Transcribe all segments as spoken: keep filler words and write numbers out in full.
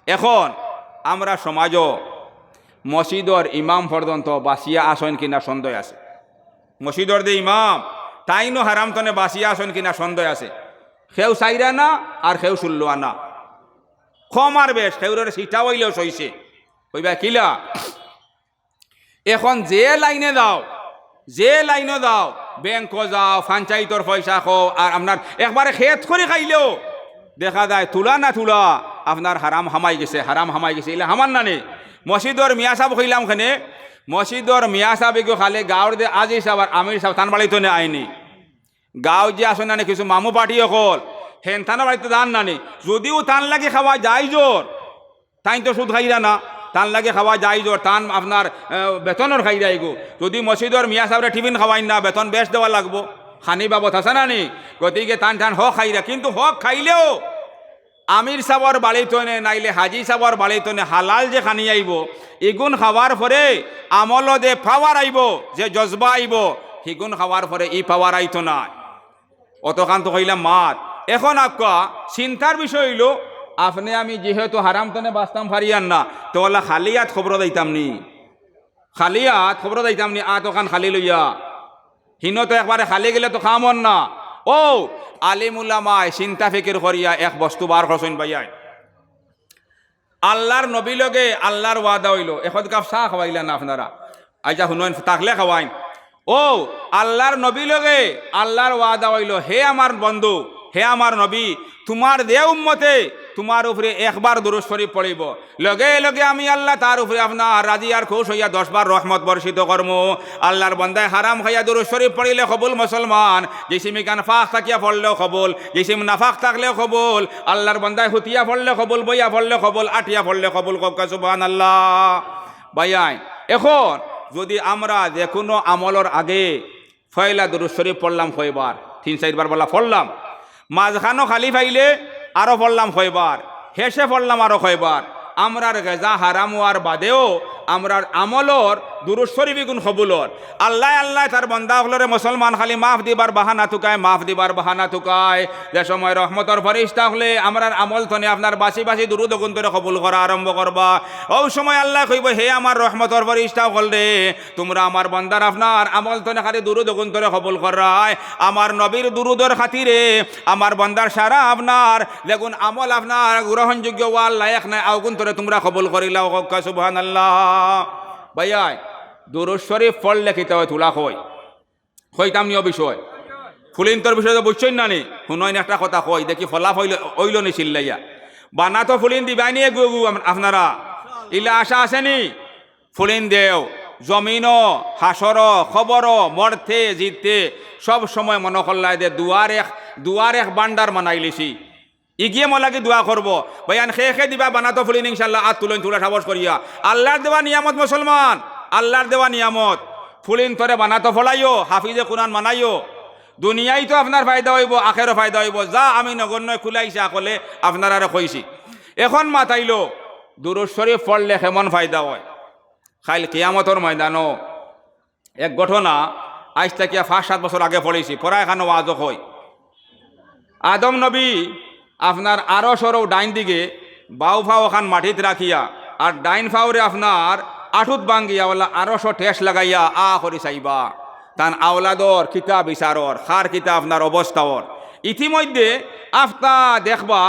এখন আমরা সমাজও মসজিদর ইমাম পর্যন্ত বাঁচিয়া আছইন কিনা সন্দেহ আছে। মসজিদর যে ইমাম, তাইনও হারাম তনে বাঁচিয়া আছইন কিনা সন্দেহ আছে। কেউ চাইর আনা আর কেউ ষোল্ল আনা, কম আর বেশ, কেউরর সিটা অইলেও সইছে। কইবা কিলা? এখন যে লাইনে যাও, যে লাইনও যাও, ব্যাংকও যাও, পঞ্চায়েতর পয়সা খাও, আর আপনার একবারে খেত করি খাইলেও দেখা যায় তুলা না তুলা আপনার হারাম হামাই গেছে, হারাম হামাই গেছে। ইলা হামার নানি? মসজিদর মিয়া সাব কইলাম কেনে, মসজিদর মিয়া সাব এগু খালি গাঁওর যে আজি সাব আর আমির সাব তান বাড়িত নে আইনি। গাঁও যে আছে নানি কিছু মামু পার্টি অকল, হেন তান বাড়িত যান নানি, যদিও তান লাগি খাওয়া যায় জোর, তাইন তো সুদ খাইরা না, তান লাগি খাওয়া যায় জোর, তান আপনার, আহ, বেতনর খাইরা এগু। যদি মসজিদর মিয়া সাবরে টিফিন খাওয়াইন না, বেতন বেশ দেওয়া লাগবো, খানি বাবদ আছে নানি? গতিকে তান তান হক খাইরা, কিন্তু হক খাইলেও আমির সাবর বাড়িত নে, নাইলে হাজি সাবর বাড়িত নে, হালাল যে খানি আইবো, ইগুন খাওয়ার পরে আমলো যে পাওয়ার আইবো, যে জজবা আইবো, হিগুন খাওয়ার পরে ই পাওয়ার আইতো না। অতখান তো কইলাম মাত। এখন আক্কা চিন্তার বিষয় অইলো, আপনে আমি যেহেতু হারাম তনে বাঁচতাম পারিয়ার না, তে অলা খালি আত কবরো যাইতাম নি? খালি আত কবরো যাইতাম নি? আত অখান খালি লইয়া? হিনো তো একবারে খালি গেলে তো কাম অর না। ও আলিম উলামায় চিন্তা ফিকির করিয়া এক বস্তু বার করছইন ভাইয়াইন। আল্লার নবী লগে আল্লার ওয়াদা অইলো, এখন কাপ চা খাওয়াইলা না আপনারা? আইচ্ছা, হুনইন, থাকলে খাওয়াইন। ও আল্লার নবী লগে আল্লার ওয়াদা অইলো, হে আমার বন্ধু, হে আমার নবী, তুমার যে উম্মতে তুমার উপরে একবার দুরূদ শরীফ পড়িবো, লগে লগে আমি আল্লা তার উপরে আপনার রাজি আর খুশ অইয়া দশ বার রহমত বর্ষিত করমু। আল্লার বন্দায় হারাম খাইয়া দুরূদ শরীফ পড়িলে কবুল মুসলমান, জিসিম ইখান ফাক থাকিয়া পড়লেও কবুল, জিসিম নাফাক থাকলেও কবুল, আল্লার বন্দায় হুতিয়া পড়লে কবুল, বইয়া পড়লে কবুল, আটিয়া পড়লে কবুল, কউক্কা সুবহানাল্লাহ। ভাইয়াইন, এখন যদি আমরা যেকুনু আমলর আগে পয়লা দুরূদ শরীফ পড়লাম কয়বার? তিন চাইরবার বলা পড়লাম। মাঝখানো খালি পাইলে আরো পড়লাম কয়বার? হেষে পড়লাম আরো কয়বার? আমরার গেজা হারাম অওয়ার বাদেও আমরার আমলর দুরূদ শরীফ ইগুন কবুল অর। আল্লায় আল্লায় তার বন্দা অকলরে মুসলমান খালি মাফ দিবার বাহানা তুকায়, মাফ দিবার বাহানা তুকায়। যে সময় রহমতর ফিরিস্তা অকলে আমরার আমল তনে আপনার বাছি বাছি দুরূদ অগুন্তরে কবুল করা আরম্ভ করবা, অউ সময় আল্লায় কইবো, হে আমার রহমতর ফিরিস্তা অকলরে, তুমরা আমার বন্দার আপনার আমল তনে খালি দুরূদ অগুন্তরে কবুল কররায়, আমার নবীর দুরূদর খাতিরে আমার বন্দার সারা আপনার যেগুন আমল আপনার গ্রহণযোগ্য অওয়ার লায়েক নায়, অগুন্তরে তুমরা কবুল করিলাও, কউক্কা সুবহানাল্লাহ। ভাইয়াইন, দুরূদ শরীফ পড়লে কিতা অয় তুলা কই? কইতাম নি অউ বিষয়? ফুলিন্তর বিষয় তো বুঝছইন না নি? হুনইন একটা কথা কই, দেখি ফলাফল অইলো নি চিল্লাইয়া। বানাতো ফুলিন দিবায় নি এগু এগু আম-, আপনারা? ইলা আশা আছে নি? ফুলিন দেও, জমিনো, হাশরো, কবরো, মরতে, জিতে, সব সময় মনো করলায় যে দুয়ার এক, দুয়ার এক ভান্ডার বানাইলিছি। ইগিয়ে মোর লাগি দোয়া করবো। ভাইয়াইন, কে কে দিবা বানাতো ফুলিন ইনশাআল্লাহ, আত তুলইন তুলা সাহস করিয়া। আল্লার দেওয়া নিয়ামত মুসলমান, আল্লার দেওয়া নিয়ামত। ফুলিন্তরে বানাতো ফড়াইও, হাফিজে কুরআন বানাইও। দুনিয়াইত তো আপনার ফায়দা অইবো, আখেরো ফায়দা অইবো। যা আমি নগণ্য কুলাইছি আকলে আপনারারে কইছি। এখন মাত আইলো, দুরূদ শরীফ পড়লে কেমন ফায়দা অয়? কাইল কিয়ামতর ময়দানো এক ঘটনা, আইজ থাকিয়া পাঁচ সাত বছর আগে পড়ছি, পড়া এখানো ওয়াজও কই। আদম নবী আপনার আরশর ডাইন দিকে বাউ পাও অখান মাটিত রাখিয়া আর ডাইন পাওরে আপনার আটুত ভাঙ্গিয়া অলা আরশো ঠেস লাগাইয়া আ করি চাইবা। তান আওলাদর কিতা বিচার অর, কার কিতা আপনার অবস্থা অর। ইতিমধ্যে আফতা দেখবা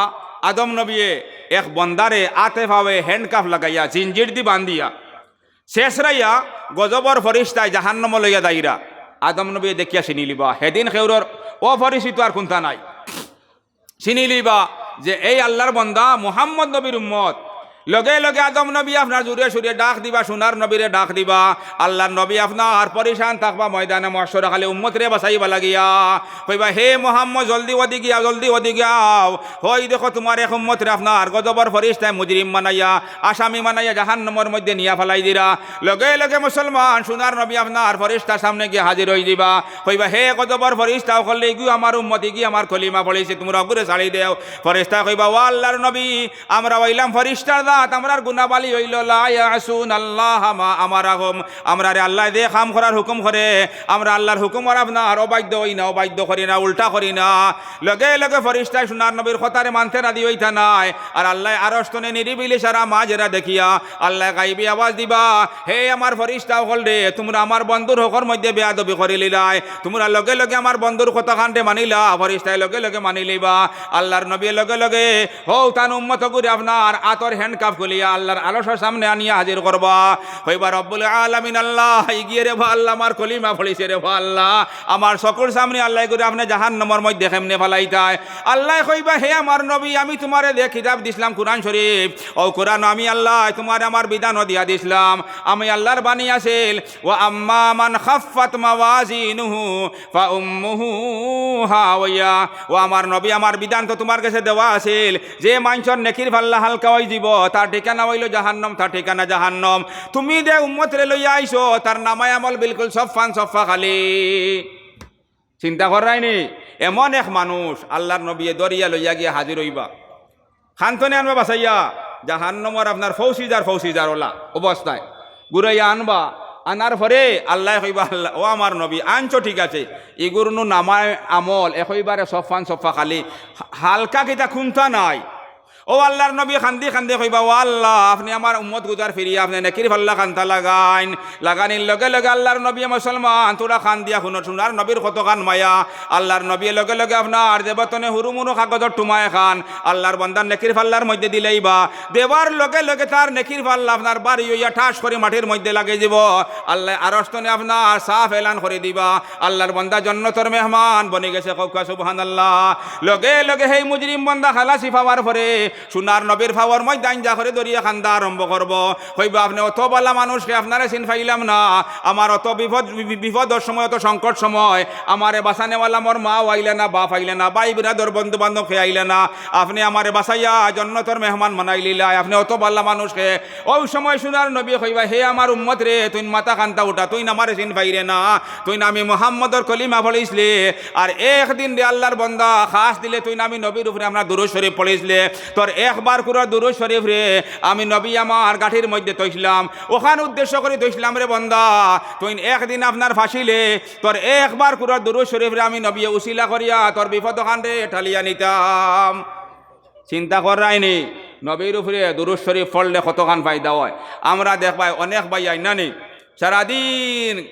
আদম নবীয়ে এক বন্দারে আতে পাওয়ে handcuff লাগাইয়া জিঞ্জির দি বান্ধিয়া শেষরাইয়া গজবর ফিরিস্তায় জাহান্নামো লইয়া যাইরা। আদম নবীয়ে দেখিয়া চিনিলিবা, হেদিন কেউরর অপরিচিত আর কুন্তা নাই। চিনিলিবা যে এই আল্লার বন্দা মুহাম্মদ নবীর উম্মত। লগে লগে আদম নবী আপনার জুরে সুরে ডাক দিবা, সোনার নবীরে ডাক দিবা। আল্লার নবী আপনার পরেশান থাকবা ময়দানে মাহশরো খালি উম্মতরে বাঁচাইবা লাগিয়া। কইবা, হে মুহাম্মদ, জলদি অদিগি আও, জলদি অদিগি আও। হই দেখো, তুমার এক উম্মতরে আপনার গজবর ফিরিস্তায় মুজরিম বানাইয়া, আসামি বানাইয়া জাহান্নামর মধ্যে নিয়া ফালাই দিরা। লগে লগে মুসলমান সোনার নবী আপনার ফিরিস্তার সামনে গিয়া হাজির অই দিবা। কইবা, হে গজবর ফিরিস্তা অকল, ইগু আমার উম্মত, ইগি আমার কলিমা পড়ছে, তুমরা অগুরে ছাড়ি দেও। ফিরিস্তায় কইবা, ও আল্লার নবী, আমরা অইলাম ফিরিস্তার আমরার গুণাবলী অইলো, লা ইয়াসুনাল্লাহা মা আমারাহুম, আমরারে আল্লায় যে কাম করার হুকুম করে, আমরা আল্লার হুকুমর আপনার অবাধ্য অই না, অবাধ্য করি না, উল্টা করি না। লগে লগে ফিরিস্তায় সোনার নবীর কথারে মানতে রাজি অইতা নায়। আর আল্লায় আরশ তনে নিরিবিলি সারা মাঝেরা দেখিয়া আল্লায় গাইবি আওয়াজ দিবা, "হে আমার ফিরিস্তা অকলরে, তুমরা আমার বন্ধুর হকর মধ্যে বেয়াদবি করিলিলায়, তুমরা লগে লগে আমার বন্ধুর কথাখানরে মানিলা।" ফিরিস্তায় লগে লগে মানিলিবা। আল্লার নবীয়ে লগে লগে হউ তান উম্মতগুরে আপনার আতর handcuff খুলিয়া আল্লার আরশর সামনে আনিয়া হাজির করবা। কইবা, "রব্বুল আলামিন আল্লাহ, ইগিয়ে রে বা আল্লাহ, আমার কলিমা পড়িছে রে বা আল্লাহ, আমার চকুর সামনে আল্লাহ, ইগুরে আপনে জাহান্নামর মধ্যে কেমনে ফালাইতায়?" আল্লায় কইবা, "হে আমার নবী, আমি তুমারে যে কিতাব দিছলাম, কুরআন শরীফ, অউ কুরআনো আমি আল্লায় তুমারে আমার বিধানও দিয়া দিছলাম।" আমি আল্লার বাণী আছিল, "ওয়া আম্মা মান খাফফাত মাওয়াজিনুহু ফাউম্মুহু হাওয়া।" ও আমার নবী, আমার বিধান তো তুমার গেছে দেওয়া আছিল, যে মানষর নেকির পাল্লা হালকা অইযিবো, তার ঠিকানা অইলো জাহান্নাম, তার ঠিকানা জাহান্নাম। তুমি যে উম্মতরে লইয়া আইছো, তার নামায় আমল বিলকুল সফফান সফফা খালি। চিন্তা কররায়নি, এমন এক মানুষ আল্লার নবীয়ে ধরিয়া লইয়া গিয়া হাজির অইবা। কান তনে আনবা বাছাইয়া, জাহান্নামর আপনার ফৌসিজার, ফৌসিজার অলা অবস্থায় ঘুরাইয়া আনবা। আনার পরে আল্লায় কইবা, "আল্লাহ, ও আমার নবী, আনছো ঠিক আছে, ইগুর নু নামায় আমল একইবারে সফফান সফফা খালি, হা-, হালকা কিতা কুন্তা নাই।" ও আল্লার নবী কান্দি কান্দি কইবা, "ও আল্লাহ, আপনে আমার উম্মতগুতার ফিরিয়া আপনে নেকির পাল্লা খান্তা লাগাইন।" লাগানির লগে লগে আল্লার নবী মুসলমান, থুড়া কান দিয়া হুনো, সোনার নবীর কতখান মায়া। আল্লার নবীয়ে লগে লগে আপনার জেবর তনে হুরুমুরু কাগজর টুমা এখান আল্লার বন্দার নেকির পাল্লার মধ্যে দিলাইবা। দেওয়ার লগে লগে তার নেকির পাল্লা আপনার ভারি অইয়া ঠাস করি মাটির মধ্যে লাগি যিবো। আল্লায় আরশ তনে আপনার সাফ এলান করি দিবা, আল্লার বন্দা জন্নতর মেহমান বনি গেছে। কউক্কা সুবহানাল্লাহ। লগে লগে হেই মুজরিম বন্দা খালাসি পাওয়ার পরে সোনার নবীর পাওর মধ্যে আইঞ্জা করি ধরিয়া কান্দা আরম্ভ করবো। কইবা, "আপনে অত ভালা মানুষ কে, আপনারে চিন পাইলাম না। আমার অত বিপদ, বি-, বিপদর সময়, অত সংকট সময় আমারে বাঁচানেওয়ালা মোর মাও আইলা না, বাপ আইলা না, ভাই বিরাদর বন্ধু বান্ধব কে আইলা না। আপনে আমারে বাঁচাইয়া জন্নতর মেহমান বানাইলিলায়, আপনে অত ভালা মানুষ কে।" অউ সময় সোনার নবী কইবা, "হে আমার উম্মত রে, তুইন মাথা খান্তা উঠা, তুইন আমারে চিন পাইরে না, তুইন আমি মুহাম্মদর কলিমা পড়িছলে।" আর একদিন রে আল্লার বন্দা, খাছ দিলে তুইন আমি নবীর উপরে আমরা দুরুদ শরীফ পড়িছলে, তোর একবার কুরর দুরুদ শরীফ রে আমি নবী আমার গাঠির মধ্যে থইছলাম, অখান উদ্দেশ্য করি থইছলাম রে বন্দা। তুইন একদিন আপনার ফাঁসিলে তোর একবার কুরর দুরুদ শরীফ রে আমি নবীয়ে উসিলা করিয়া তোর বিপদ অখান রে ঠালিয়া নিতাম। চিন্তা কররায়নি, নবীর উপরে দুরুদ শরীফ পড়লে কতখান ফায়দা অয়। আমরা দেখবায় অনেক ভাইয়াইন নানি সারাদিন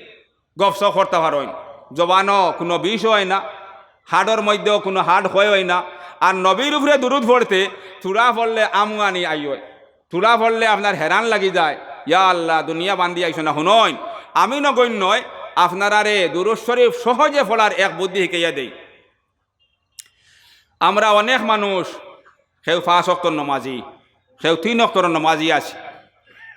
গফসফ করতা পারইন, জবানো কুনু বিষ অয় না, হাড়র মধ্যেও কুনু হাড় ক্ষয় অয় না। আর নবীর উপরে দুরুদ পড়তে থুড়া পড়লে আমুয়ানি আইয়, থুড়া পড়লে আপনার হেরান লাগি যায়, "ইয়া আল্লাহ, দুনিয়া বান্দি আইছো না?" হুনইন, আমি নগণ্য নয়, আপনারারে দুরুদ শরীফ সহজে পড়ার এক বুদ্ধি হিকাইয়া দেই। আমরা অনেক মানুষ, কেউ পাঁচ অক্তর নমাজি, কেউ তিন অক্তর নমাজি আছে,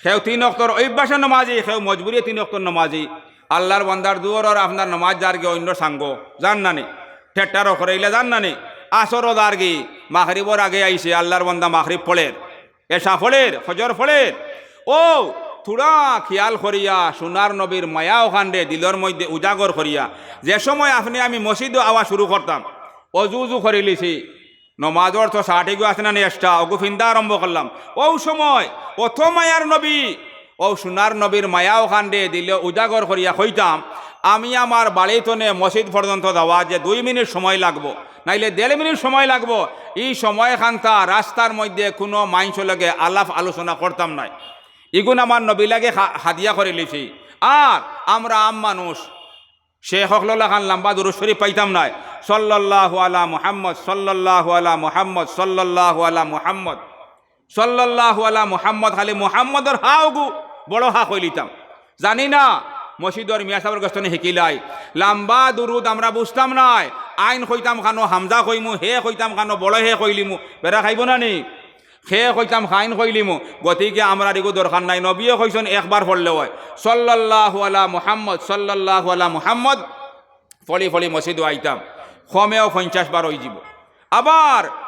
কেউ তিন অক্তর অভ্যাসে নমাজি, কেউ মজবুরিয়ে তিন অক্তর নমাজি। আল্লার বন্দার দুয়ারর আপনার নমাজ যারগি অইন্য সাঙ্গ, যার নানি, ঠেট্টারও করাইলে যার নানি, আসরও যারগি, মাগরিবর আগে আইছে, আল্লার বন্দা মাগরিব পড়ের, এশা পড়ের, ফজর পড়ের। অউ থুড়া খিয়াল করিয়া সোনার নবীর মায়া অখানরে দিলর মধ্যে উজাগর করিয়া, যে সময় আপনে আমি মসজিদো আওয়া শুরু করতাম, অজু উজু করিলিছি, নমাজর তো শার্টগু আছে না নি extra, অগু ফিন্দা আরম্ভ করলাম। অউ সময় অত মায়ার নবী, অউ সোনার নবীর মায়া অখানরে দিলে উজাগর করিয়া কইতাম, আমি আমার বাড়ি তনে মসজিদ পর্যন্ত যাওয়া যে দুই মিনিট সময় লাগবো, নাইলে দেড় মিনিট সময় লাগবো। ই সময়খানতা রাস্তার মধ্যে কুনু মাইনষর লগে আলাপ আলোচনা করতাম নায়। ইগুন আমার নবীর লাগি হা-, হাদিয়া করিলিছি। আর আমরা আম মানুষ, শেখ অকলর লাখান লাম্বা দুরুদ শরীফ পাইতাম নায়। সাল্লাল্লাহু আলা মুহাম্মদ, সাল্লাল্লাহু আলা মুহাম্মদ, সাল্লাল্লাহু আলা মুহাম্মদ, সাল্লাল্লাহু আলা মুহাম্মদ, খালি মুহাম্মদর হা অগু বড় হা কইলিতাম। জানি না, মসজিদর মিয়া সাবর গেছ তনে হিকিলাই। লাম্বা দুরুদ আমরা বুঝতাম নায়। আইন কইতাম খানো হামজা কইমু, হে কইতাম খানো বড় হে কইলিমু। বেড়া খাইবো না নি? হে কইতাম খাইন কইলিমু। গতিকে আমরার ইগু দরকার নাই। নবীয়ে কইছইন একবার পড়লে অয়। সাল্লাল্লাহু আলা মুহাম্মদ, সাল্লাল্লাহু আলা মুহাম্মদ। পড়ি পড়ি মসজিদো আইতাম। কমেও পঞ্চাশ বার অইযিবো। আবার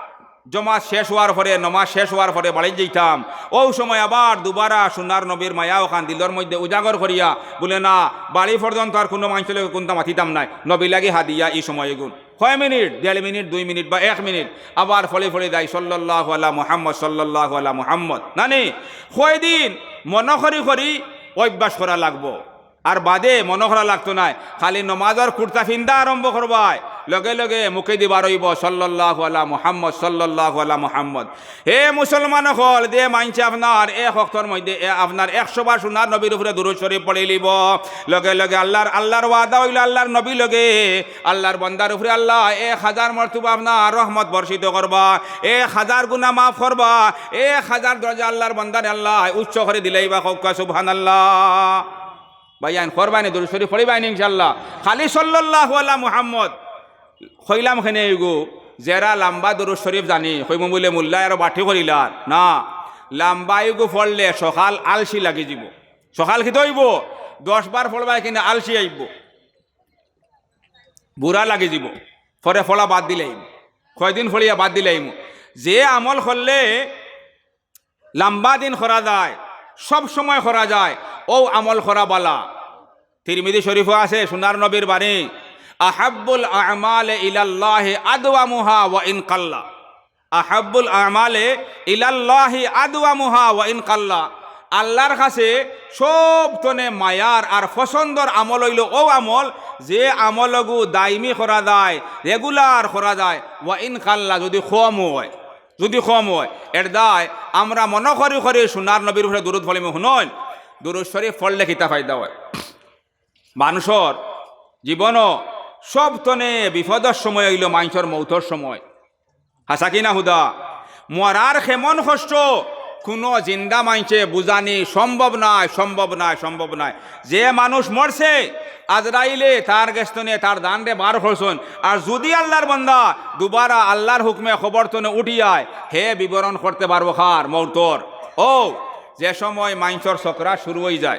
জমাত শেষ অওয়ার পরে, নমাজ শেষ অওয়ার পরে বাড়িত যাইতাম। অউ সময় আবার দুবারা সোনার নবীর মায়া অখান দিলর মধ্যে উজাগর করিয়া বুলে, না, বাড়ি পর্যন্ত আর কুনু মাইনষর লগে কুন্তা মাতিতাম নায়, নবীর লাগি হাদিয়া ই সময় ইগুন। কয় মিনিট? দেড় মিনিট, দুই মিনিট বা এক মিনিট। আবার ফড়ি ফড়ি যাই, সাল্লাল্লাহু আলা মুহাম্মদ, সাল্লাল্লাহু আলা মুহাম্মদ। নানি, কয়দিন মনো করি করি অভ্যাস করা লাগবো। আর বাদে মনো করা লাগতো নায়, খালি নমাজর কুর্তা ফিন্দা আরম্ভ করবায়, লগে লগে মুখেদি বার অইবো, সাল্লাল্লাহু আলা মুহাম্মদ, সাল্লাল্লাহু আলা মুহাম্মদ। হে মুসলমান অকল, যে মানষে আপনার এক অক্তর মধ্যে এ-, আপনার একশো বার সোনার নবীর উপরে দুরূদ শরীফ পড়িলিবো, লগে লগে আল্লাহর, আল্লাহর ওয়াদা অইলো আল্লাহর নবীর লগে, আল্লাহর বন্দার উপরে আল্লায় এক হাজার মর্তবা আপনার রহমত বর্ষিত করবা, এক হাজার গুনা মাফ করবা, এক হাজার দরজা আল্লাহর বন্দারে আল্লায় উচ্চ করি দিলাইবা। কউক্কা সুবহানাল্লাহ। ভাইয়াইন, করবায়নি দুরূদ শরীফ পড়িবায়নি ইনশাআল্লাহ। খালি সাল্লাল্লাহু আলা মুহাম্মদ। কইলাম কেনে ইগু, যেরা লাম্বা দুরূদ শরীফ জানি, কইমু বুলে মুল্লায় আরো বাটি করিলার। না, লাম্বা ইগু পড়লে সকাল আলসি লাগি যিবো। সকাল কিতা অইবো? দশ বার পড়বায় কিনা আলসি আইবো, বুড়া লাগি যিবো, পরে পড়া বাদ দিলাইমু, কয়দিন পড়িয়া বাদ দিলাইমু। যে আমল করলে লাম্বা দিন করা যায়, সব সময় করা যায়, অউ আমল করা বালা। তিরমিজি শরীফো আছে, সোনার নবীর বাণী, "আহাব্বুল আমালে ইলাল্লাহি আদওয়ামুহা ওয়া ইন কাল্লা।" আহাব্বুল আমালে ইলাল্লাহি আদওয়ামুহা ওয়া ইন কাল্লা। আল্লাহর কাছে সব তনে মায়ার আর পছন্দর আমল অইলো অউ আমল, যে আমলগু দাইমি করা যায়, regular করা যায়, ওয়া ইন কাল্লা, যুদি কম অয়, যুদি কম অয়। এর দায় আমরা মনো করি করি সোনার নবীর উপরে দুরূদ পড়িমু। হুনইন, দুরূদ শরীফ পড়লে কিতা ফায়দা অয়? মানষর জীবনো সব তনে বিপদর সময় অইলো মানষর মউতর সময়। হাছা কি না হুদা? মরার কেমন কষ্ট কুনু জিন্দা মানষে বুঝানি সম্ভব নায়, সম্ভব নায়, সম্ভব নায়। যে মানুষ মরছে, আজরাইলে তার গেছ তনে তার জানরে বার করছইন। আর যুদি আল্লাহর বন্দা দুবারা আল্লাহর হুকমে কবর তনে উঠিয়ায়, হে বিবরণ করতে পারবো কার মউতর? অউ, যে সময় মানষর সকরাত শুরু অইযায়,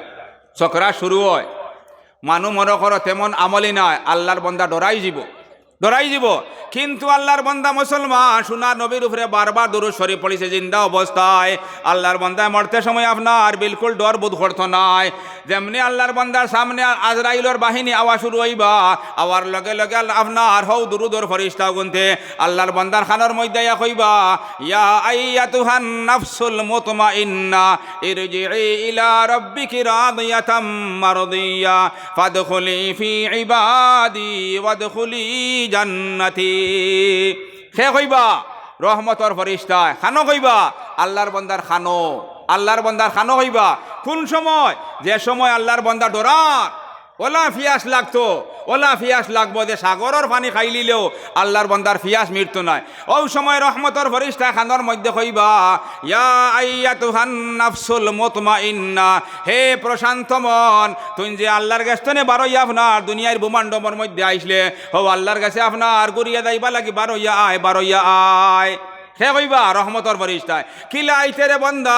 সকরাত শুরু অয়, মানু মনো করো তেমন আমলি নায়, আল্লাহর বন্দা ডরাই যিবো, ডরাই যিবো। কিন্তু আল্লাহর বন্দা মুসলমান সোনার নবীর উপরে বারবার দুরূদ শরীফ পড়িছে জিন্দা অবস্থায়। আল্লাহর বন্দায় মরতে সময় আপনার বিলকুল ডর বোধ করতো নায়। যেমনে আল্লাহর বন্দার সামনে আজরাইলর বাহিনী আওয়া শুরু অইবা, আওয়ার লগে লগে আল্লাহ আপনার হউ দুরূদর ফিরিস্তা অগুন্তে আল্লাহর বন্দার কানর মধ্যে আইয়া কইবা, "ইয়া আইয়াতুহান নাফসুল মুতমাইন্না, ইরজিই ইলা রাব্বিকি রাদিয়াতাম মারদিয়া, ফাদখুলি ফি ইবাদি ওয়াদখুলি জান্নাতি।" কে কইবা? রহমতর ফিরিস্তায়। কানো কইবা? আল্লাহর বন্দার কানো। আল্লাহর বন্দার কানো কইবা। কুন সময়? যে সময় আল্লাহর বন্দা ডরার, অলা পিয়াস লাগতো, অলা পিয়াস লাগবো যে সাগরর পানি খাইলিলেও আল্লাহর বন্দার পিয়াস মিটতো নায়। অউ সময় রহমতর ফিরিস্তায় কানর মধ্যে কইবা, "ইয়া আইয়াতুহান নাফসুল মুতমাইন্না, হে প্রশান্ত মন, তুইন যে আল্লাহর গেছ তনে বারইয়া আপনার দুনিয়ার ভূমণ্ডপর মধ্যে আইছলে, হউ আল্লাহর গেছে আপনার ঘুরিয়া যাইবার লাগি বারইয়া আয়, বারইয়া আয়।" কে কইবা? রহমতর ফিরিস্তায়। কিলা আইতে রে বন্দা,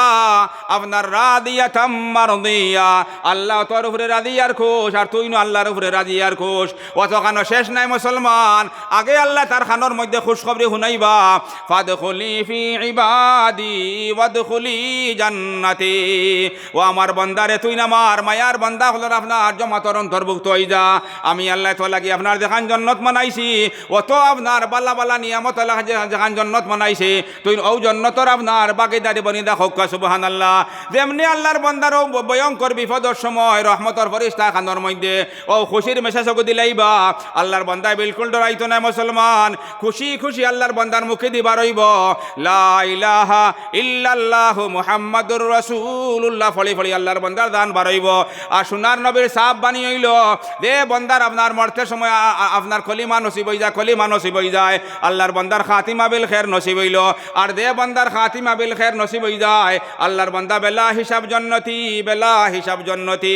আপনার রাদিয়াতাম মারদিয়া, আল্লাহ তোর উপরে রাজি আর খুশ, আর তুইনও আল্লাহর উপরে রাজি আর খুশ। অতখানো শেষ নায় মুসলমান, আগে আল্লায় তার কানর মধ্যে খুশখবরি হুনাইবা, "ফাদখুলি ফি ইবাদি ওয়াদখুলি জান্নাতি।" ও আমার বন্দারে, তুইন আমার মায়ার বন্দা অকলর আপনার জমাতর অন্তর্ভুক্ত অইযা। আমি আল্লায় তোর লাগি আপনার যেখান জন্নত বানাইছি, অত আপনার বালা বালা নিয়ামত আল্লায় যে-, যেখান জন্নত বানাইছে, তুইন অউ জন্নতর আপনার বাগিদারি বনিদা। কউক্কা সুবহানাল্লাহ। যেমনে আল্লাহর বন্দার অউ ব-, ভয়ঙ্কর বিপদর সময় রহমতর ফিরিস্তায় কানর মধ্যে অউ খুশির মেসেজ অগু দিলাইবা, আল্লাহর বন্দায় বিলকুল ডরাইতো নায় মুসলমান। খুশি খুশি আল্লাহর বন্দার মুখেদি বারইবো, "লা ইলাহা ইল্লাল্লাহু মুহাম্মাদুর রাসূলুল্লাহ" পড়ি পড়ি আল্লাহর বন্দার জান বারইবো। আর সোনার নবীর সাব বাণী অইলো, যে বন্দার আপনার মরতে সময় আ-, আ-, আপনার কলিমা নসিব অইযায়, কলিমা নসিব অইযায়, আল্লাহর বন্দার খাতিমা বিল খের নসিব অইলো। আর যে বন্দার খাতিমা বিল খের নসিব অইযায়, আল্লাহর বন্দা বেলা হিসাব জন্নতি, বেলা হিসাব জন্নতি।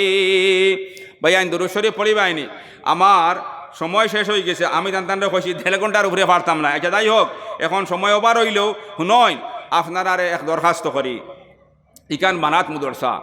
ভাইয়াইন, দুরূদ শরীফ পড়িবায়নি। আমার সময় শেষ অইগেছে, আমি তান তানরে কইছি দেড় ঘন্টার উপরে পারতাম না। আচ্ছা, যাই হোক, এখন সময় over অইলেও হুনইন, আপনারারে এক দরখাস্ত করি, ইখান বানাত মুদরসা,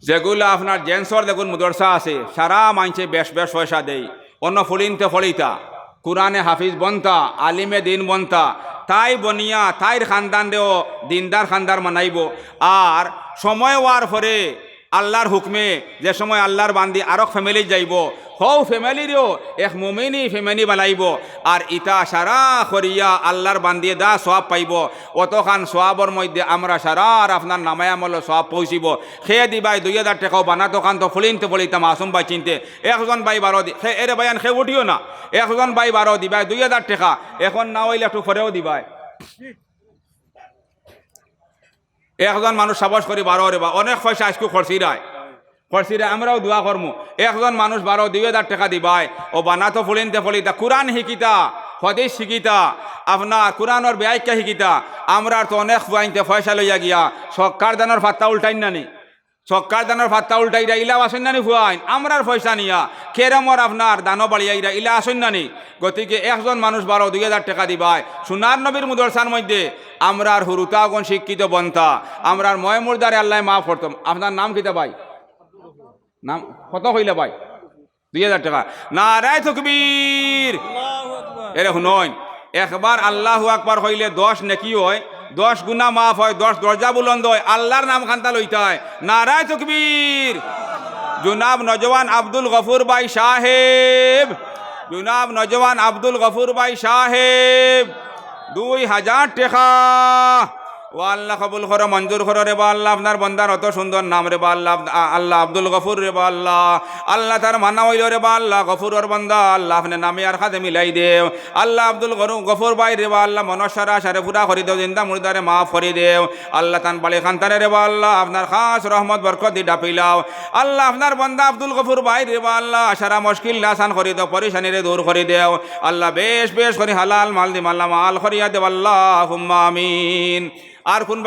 যেগুলা আপনার জেন্টসর যেগুন মুদরসা আছে, সারা মানষে বেশ বেশ পয়সা দেই, অনো ফুড়িন্তে ফড়িতা, কুরআনে হাফিজ বনতা, আলিমে দিন বনতা, তাই বনিয়া তাইর খানদানরেও দিনদার খানদার বানাইবো। আর সময় অওয়ার পরে আল্লার হুকমে যে সময় আল্লার বান্দি আরক ফ্যামিলিত যাইবো, হউ ফ্যামিলিরেও এক মুমিনি ফ্যামিলি বানাইবো। আর ইতা সারা করিয়া আল্লার বান্দিয়ে দা সওয়াব পাইবো। অতখান সওয়াবর মধ্যে আমরার সারার আপনার নামায় আমলর সওয়াব পৌঁছিবো। কে দিবায় দুই হাজার টেকা, বানাতো কান্তো ফুলিন্তে ফুলিতা মাসুম ভাইচিন্তে। একজন ভাই বারো দি-, কে, এরে ভাইয়াইন, কে উঠিও না। একজন ভাই বারো দিবায় দুই হাজার টেকা, এখন না অইলে একটু পরেও দিবায়। একজন মানুষ সাবাস করি বারো রেবা, অনেক পয়সা আইজকু খরচিরায়, খরচিরায়, আমরাও দোয়া করমু। একজন মানুষ বারো দুই হাজার টেকা দিবায়, অউ বানাতো ফুলিন্তে ফুলিতা, কুরআন হিকিতা, হাদিস হিকিতা, আপনার কুরআনর ব্যাখ্যা হিকিতা। আমরার তো অনেক ফুয়াইন্তে পয়সা লইয়া গিয়া সদকার দানর ফাত্তা উল্টাইন না নি, সদকার দানর ফাত্তা উল্টাইরা ইলাও আছইন না নি ফুয়াইন, আমরার পয়সা নিয়া কেরমর আপনার দানো বাড়িয়াইরা ইলা আছইন না নি। গতিকে একজন মানুষ বারো দুই হাজার টেকা দিবায়, সোনার নবীর মুদরসার মধ্যে আমরার হুরুতা অগুন শিক্ষিত বনতা, আমরার ময় মুর্দারে আল্লায় মাফ করতো। আপনার নাম কিতা ভাই? নাম কত কইলা ভাই? দুই হাজার টেকা। নারায়ে তাকবীর। এরে হুনইন, একবার আল্লাহু আকবার কইলে দশ নেকি অয়, দশ গুনা মাফ অয়, দশ দরজা বুলন্দ অয়। আল্লার নাম খান্তা লইতায়। নারায়ে তাকবীর। জনাব নওজোয়ান আব্দুল গফুর ভাই সাহেব, জনাব নওজোয়ান আব্দুল গফুর ভাই সাহেব, দুই হাজার টেকা। ও আল্লাহ, কবুল করো, মঞ্জুর করো রেবা আল্লাহ। আপনার বন্দার অত সুন্দর নাম রেবা আল্লাহ, আব-, আ-, আল্লাহ আব্দুল গফুর রেবা আল্লাহ। আল্লাহ তার মানা অইলো রেবা আল্লাহ, গফুরর বন্দা আল্লাহ, আপনে নামে আর খাদে মিলাই দেও। আল্লাহ আব্দুল গরু-, গফুর ভাই রেবা আল্লাহ, মনর সারা সারে পুরা করি দেও, জিন্দা মুর্দারে মাফ করি দেও। আল্লাহ তান বাড়ি খান্তারে রেবা আল্লাহ, আপনার খাস রহমত বরকত দি ডাপিলাও। আল্লাহ আপনার বন্দা আব্দুল গফুর ভাই রেবা আল্লাহ, সারা মুশকিল আসান করি দেও, পরেশানিরে দূর করি দেও। আল্লাহ বেশ বেশ করি হালাল মাল দি মালামাল করিয়া দেও, আল্লাহুম্মা আমিন। আর কোন